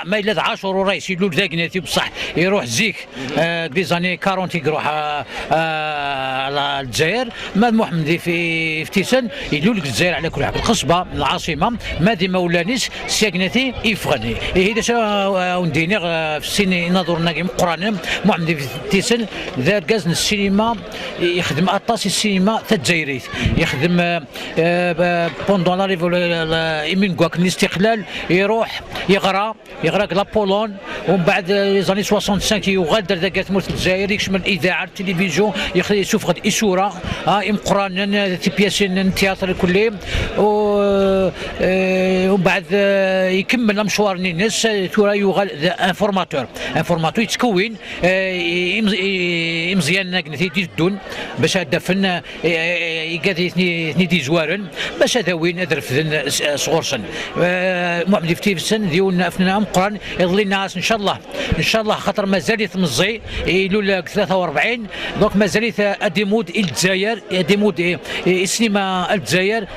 ما الا عاشور رئيس يلول ذاك بصح يروح زيك des années 40 يروح على الجزائر ما محمد في افتيسن يلول الجزائر على كل حال القصبة العاصمة ما دي مولانيس ساكنتي يفغني هي ونديني في السيني نظرنا مقران محمد افتيسن ذا كاز السينما يخدم اطاس السينما تاع يخدم pendant la révolution من كواك الاستقلال يروح يغرى la Pologne ومن بعد les années 65 يغادر ذاك تموت الجزائر يكشم الاذاعة التلفزيون يشوف غد اسوره امقران تي pièces théâtre الكلي ومن بعد يكمل مشوار نينس تورا يغال un formateur un formateur يتكون مزيان يدون باش هذا فن يقاد اثني دي زوارن باش هذا وين ادرفذن صغورسن محمد افتيفسن ديون فنان مقران يظل الناس ان شاء الله ان شاء الله خاطر مازال يتمزي يلول 43 donc مازال اديمود الجزائر اديمود السينما الجزائر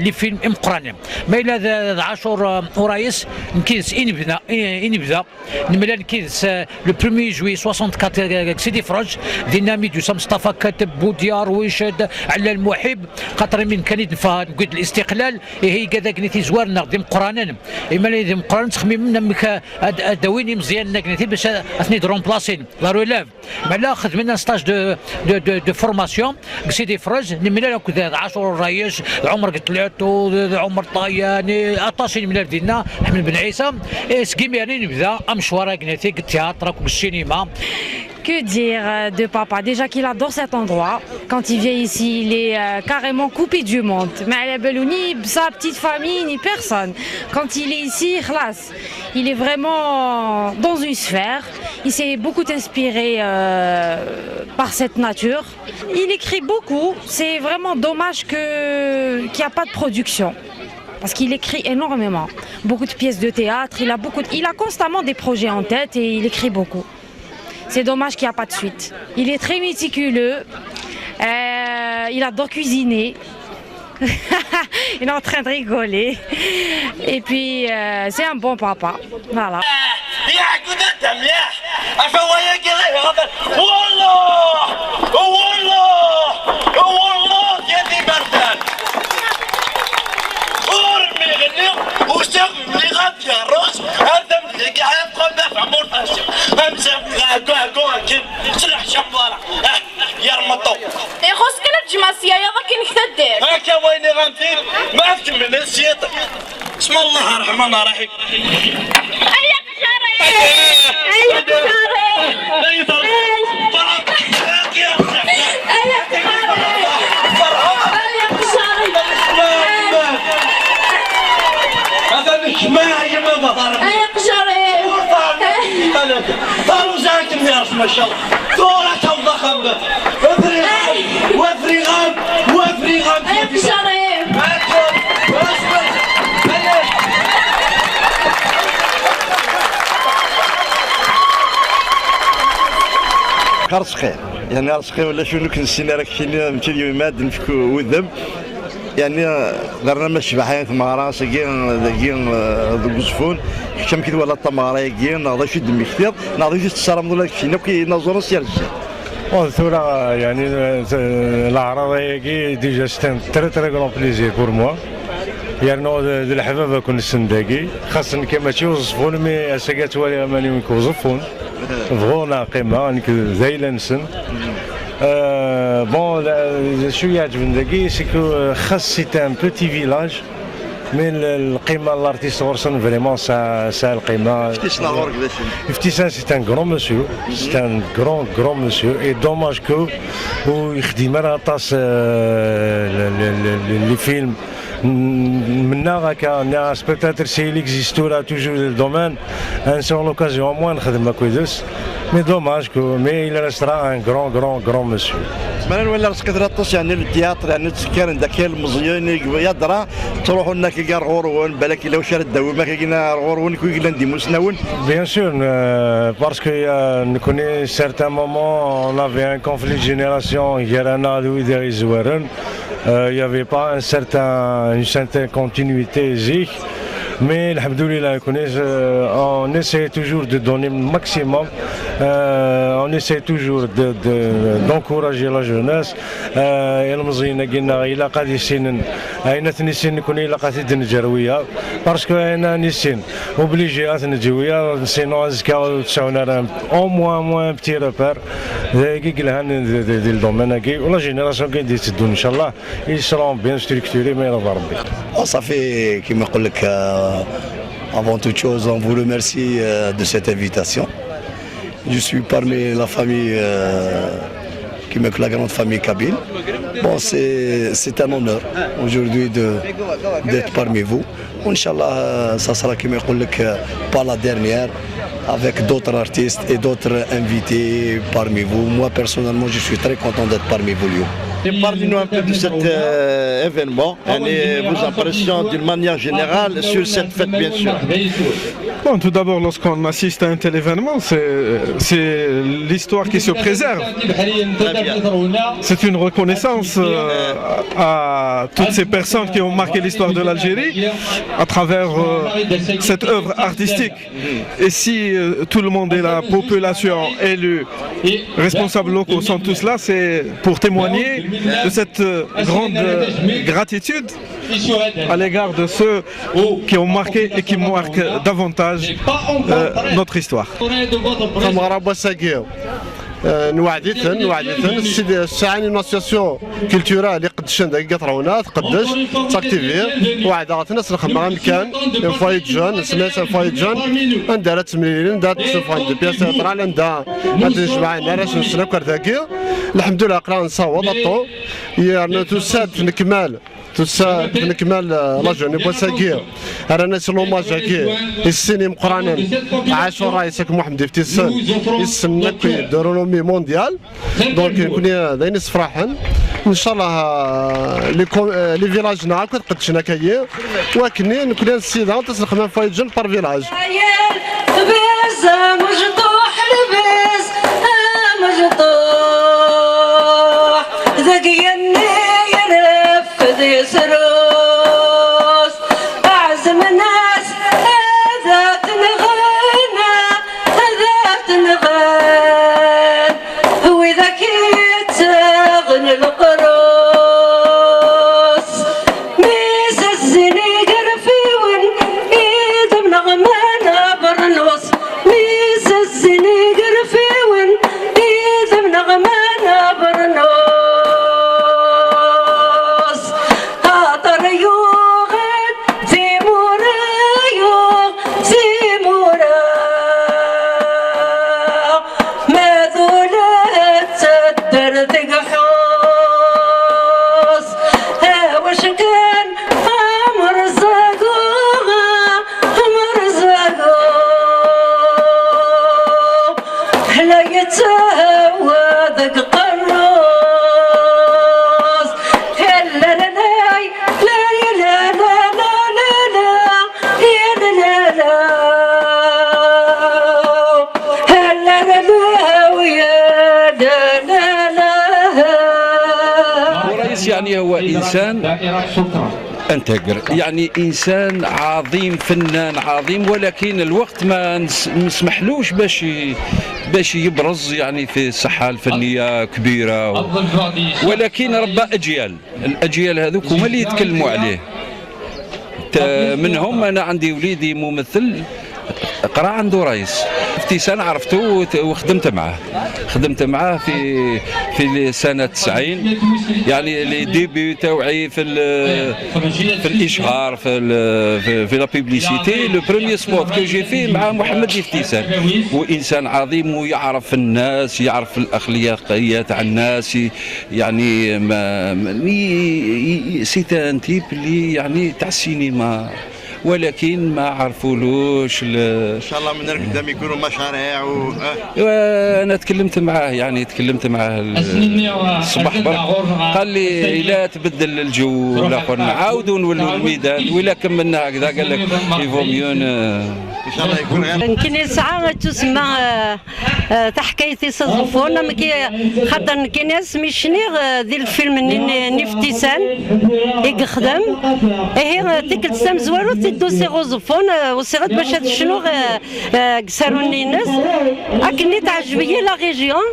les films مقران ما الى عاشور ورايس نكيس انبدا انبدا نملا نكيس le 1 juillet 64 سيدي فرج دينا ميدوسا مصطفى كاتب بوديار ويشد على المحب خاطر من كان نقول الاستقلال هي كذاك نتي زوارنا ديم قرانا اما اللي ديم قران تخميم مك اداويني مزيان نتي باش اثني remplacer la relève مالا خدمنا stage de de de, de formation سيدي فرج نملا عاشور الريش عمر قتلاتو عمر طياني اطاشي من ديالنا احمد بن عيسى سكيمي يعني نبدا مشوار كنتي ال théâtre السينما. Que dire de papa? Déjà qu'il adore cet endroit. Quand il vient ici, il est carrément coupé du monde. ما على بالو ni sa petite famille, ni personne. Quand il est ici, خلاص, il est vraiment dans une sphère. Il s'est beaucoup inspiré par cette nature. Il écrit beaucoup. C'est vraiment dommage qu'il n'y a pas de production. Parce qu'il écrit énormément. Beaucoup de pièces de théâtre, il a constamment des projets en tête et il écrit beaucoup. C'est dommage qu'il n'y a pas de suite. Il est très méticuleux, il adore cuisiner. Il est en train de rigoler. Et puis, c'est un bon papa. Voilà. يا عقودات مليح عفوا كذا والله والله والله يا دي بردان ورمي غني وسق ملي غاد يا روس هذا ملي قاعد قبل عمر فاشل همسه كوا كوا كي سلح شمبارة يا رمطو يخص كلا تجمع يا ضاك نكتدير هكا وين غنطير ما تكمل السيط بسم الله الرحمن الرحيم. هيا قشاري هيا قشاري هيا قشاري هذا مش ما يا بابا. هيا قشاري. طاروا زاكم يا ما شاء الله ثورة ضخم افريغان وافريغان وافريغان. هيا قشاري. رزقي يعني رزقي ولا شنو كنسينا راك شي مشي اليوم نفكو وذب يعني درنا ما شبحين ثمارا سكين ذاكي ذوك الزفون كم كي ولا التمارا يكي ناضي شي دمي كثير ناضي شي تسرم ولا شي كي نزور سير الزين. ثورة يعني الأعراض هيك déjà c'est un très très grand plaisir pour moi يعني الحبابة كون السنداكي خاصة كما تيوظفون mais اساكات والي ماني كوظفون فغونا قيمة نك ذايلة نسن bon شو يعجبني داكي c'est que خاص c'est un petit village mais القيمة l'artiste غورسن vraiment ça القيمة. افتيسنا غورك افتيسان c'est un grand monsieur, c'est un grand grand monsieur et dommage que ويخدم راه طاس les films منا هكا spectateur s'il existe toujours le domaine un sur l'occasion moins نخدم كويدوس mais dommage que mais il restera un grand grand grand monsieur. مثلا ولا رزق طاس يعني ال théâtre يعني تسكر عندك المزيان يدرا تروحوا لنا كي كار غورون بالك الا واش داوي ما كاين غورون كي كلا نديمو سناون. Bien sûr, parce que nous connaissons certains moments, on avait un conflit de génération, il y a il n'y avait pas une certaine continuité zik. Mais الحمد لله, on essaie toujours de donner le maximum, on essaie toujours d'encourager la jeunesse. المزينة قلنا إلا قاد يسنن أين تنسين كون إلا قاد نجروية parce que أنا نسين obligé نجوية sinon أزكا تسعون au moins moins petit repère كي قلها ديال ال domaine كي و la génération كي دي تدون إن شاء الله ils seront bien structurés ما يرضى ربي. Ça fait كيما نقول لك avant toute chose, on vous remercie de cette invitation. Je suis parmi la famille qui la grande famille kabyle. Bon, c'est un honneur aujourd'hui d'être parmi vous. إن شاء الله, ça sera كيما يقول لك pas la dernière avec d'autres artistes et d'autres invités parmi vous. Moi, personnellement, je suis très content d'être parmi vous, اليوم. Parlez-nous un peu de cet événement et vos impressions d'une manière générale sur cette fête, bien sûr. Bon, tout d'abord, lorsqu'on assiste à un tel événement, c'est l'histoire qui se préserve. C'est une reconnaissance à toutes ces personnes qui ont marqué l'histoire de l'Algérie à travers cette œuvre artistique. Et si tout le monde et la population élus, responsables locaux sont tous là, c'est pour témoigner de cette grande gratitude à l'égard de ceux qui ont marqué et qui marquent davantage notre histoire. نوعديتن السيدي الساعة une association culturelle اللي قدشن داك قطرونا تقدش تاكتيفي وعد ناس الخدمة مكان un foyer de jeunes سميت un foyer de jeunes عندها تمرين عندها تسوف des pièces théâtrales عندها نجمع عندها نسنا كرداكي الحمد لله قرا نصوت الطو يعني تساد نكمال. توسا نكمل la journée بوساكي رانا l'hommage اكي السيني مقرانا عاشور رايس محمد افتيسن يسن de renommée mondiale، donc كوني داين فرحان ان شاء الله les villages ناع قدشنا كاي وكني نكون السيده تسلخ foyer jeunes par village. لبس مجطوح، لبس مجطوح، ذاك يني ينفذ يسروس أعزم الناس هذا تنغنى هذا تنغن وإذا كنت تغني القروس ميس الزيني قرفيون إيد بنغمانة برنوس ميس الزيني قرفيون إيد بنغمانة برنوس خاطر يوغد في مورايوغ في مورا ما ذولات تدر تقحوس ها وش كان أمر زقوغا أمر زقوغ لا يتهوى ذق قروس لا لا لا لا لا لا لا لا لا لا يا لا لا لا لا لا لا ويا لا لا لا. ورئيس يعني هو انسان intègre، يعني انسان عظيم، فنان عظيم، ولكن الوقت ما نسمحلوش باش يبرز يعني في الساحة الفنية كبيره، ولكن ربى اجيال، الاجيال هذوك هما اللي يتكلموا عليه. منهم انا عندي وليدي ممثل قرا عنده رايس افتيسان، عرفته وخدمت معاه، خدمت معاه في سنة 90، يعني les débuts تاوعي في الاشهار في ال في, في la publicité، le premier spot que j'ai fait مع محمد افتيسان. وانسان عظيم ويعرف الناس، يعرف الاخلاقيات تاع الناس، يعني ما c'est un type اللي يعني تاع السينما، ولكن ما عرفولوش. ان شاء الله من قدام يكونوا مشاريع و انا تكلمت معاه، يعني تكلمت معاه الصباح برك، قال لي الا تبدل الجو الاخر نعاودوا نولوا الميدان، ولا كملنا هكذا قال لك il vaut mieux. ان شاء الله يكون غير. يمكن ساعة تسمى تحكايتي صزفون كي خاطر كي ناس مشني ذي الفيلم نفتيسان يخدم إيه تيكل سام زوارو تدو سي غوزفون وسيغت باش هاد شنو كساروني الناس اكني تعجبني la région،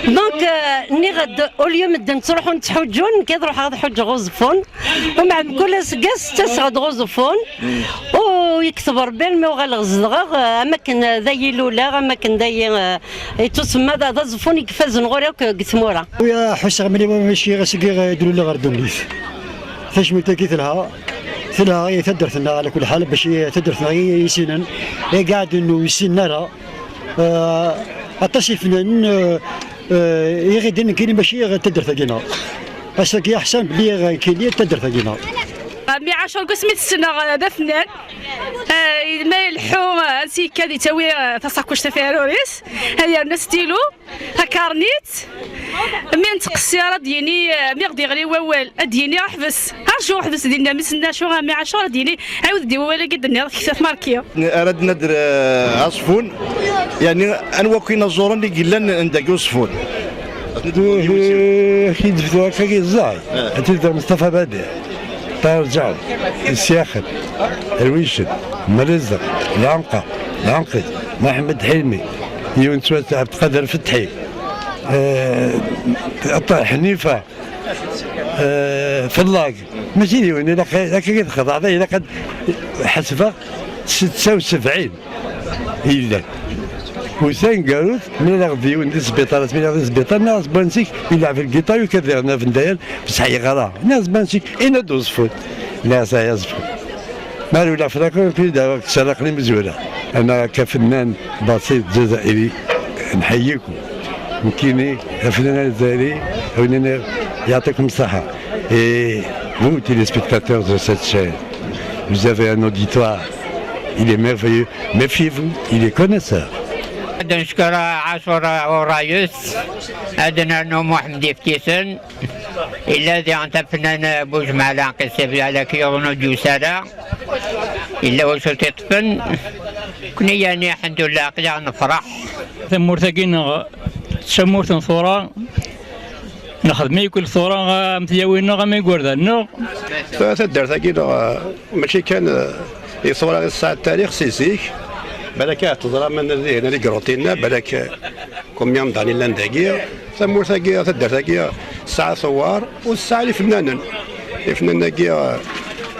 donc ني غد au lieu مدن تروحوا نتحجون كي تروح غاد حج غوزفون ومع كل سكاس تسغد غوزفون ويكتب ربي المي وغال غزدغ اماكن ذاي لولا اماكن ذاي تسمى ذا زفون يكفاز نغوري قثمورا. ويا حس ملي ماشي غاسكي يديروا لي غير دونيث تشمل كي تلها تلها هي تدرتنا على كل حال باش تدرتنا يسينن قاعد انه يسين راه عطاش فنان يغيدن كاين ماشي تدرت كينا parce que احسن بلي كاين تدرت كينا. مي عاشور قسمي السنة هذا فنان ما يلحو سي كادي تاوي تصاكوش تفيروريس هيا الناس ستيلو هكارنيت مي نتقسي راه ديني مي غدي غري ووال ديني حبس ارجو حبس دينا مسنا شو مي عاشور ديني عاود دي ووال قد كثر ماركيو. اردنا ندر عصفون يعني انوا كاين الزوران اللي قلنا عندك يوصفون. كي دفتو هكا كيزاي تقدر مصطفى بديع، طاهر جعل، السياخر، الويشد، مرزق، العنقة، العنقي، محمد حلمي، يونس عبد القادر فتحي، حنيفة، فلاق ماشي ديون الا كيتخضع الا قد حسبه 76 الا وسان قالوت من غدي يوندي السبيطارات من غدي السبيطار ناس بانسيك يلعب في الجيتار وكذا في نداير بصح يغرا ناس بانسيك انا دوز فوت ناس يزفو مالو لا فراكو في داك سرقني مزوره. انا كفنان بسيط جزائري نحييكم مكيني الفنان الجزائري يعطيكم الصحة إيه. Vous, téléspectateurs de cette chaîne, vous avez un auditoire. Il est merveilleux. Méfiez-vous, il est connaisseur. نشكر عاشور ورايس عندنا انه محمد افتيسن الا ذي انت فنان بوجمع قصي على كيغنو ديوسارا الا وصلت طفن كني يعني الحمد لله قلع نفرح. ثمورتاكي تسمورت ثورة نخدم كل ثورة مثياوينا غا ما يقوردان. تدارت ماشي كان يصور الساعة التاريخ سي زيك بالك تظرا من هنا لي كروتينا بالك combien d'années لان داكي ثمورتاكي تدارتاكي الساعة ثوار والساعة اللي فنانن الفنان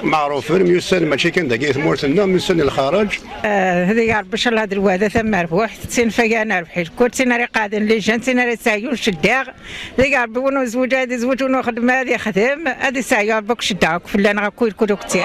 معروفين ميوسن ماشي كان داكي ثمورتنا ميوسن الخارج. هذه يا ربي ان شاء الله هذا الواد ثم ربح تسين فيا ربحي كل سنة راه قاعدين les jeunes سنة راه سايون شداغ هذه يا ربي ونو زوج هذه زوج ونو خدم هذه خدم هذه سايون ربك شداك فلان غا كل كل كتير.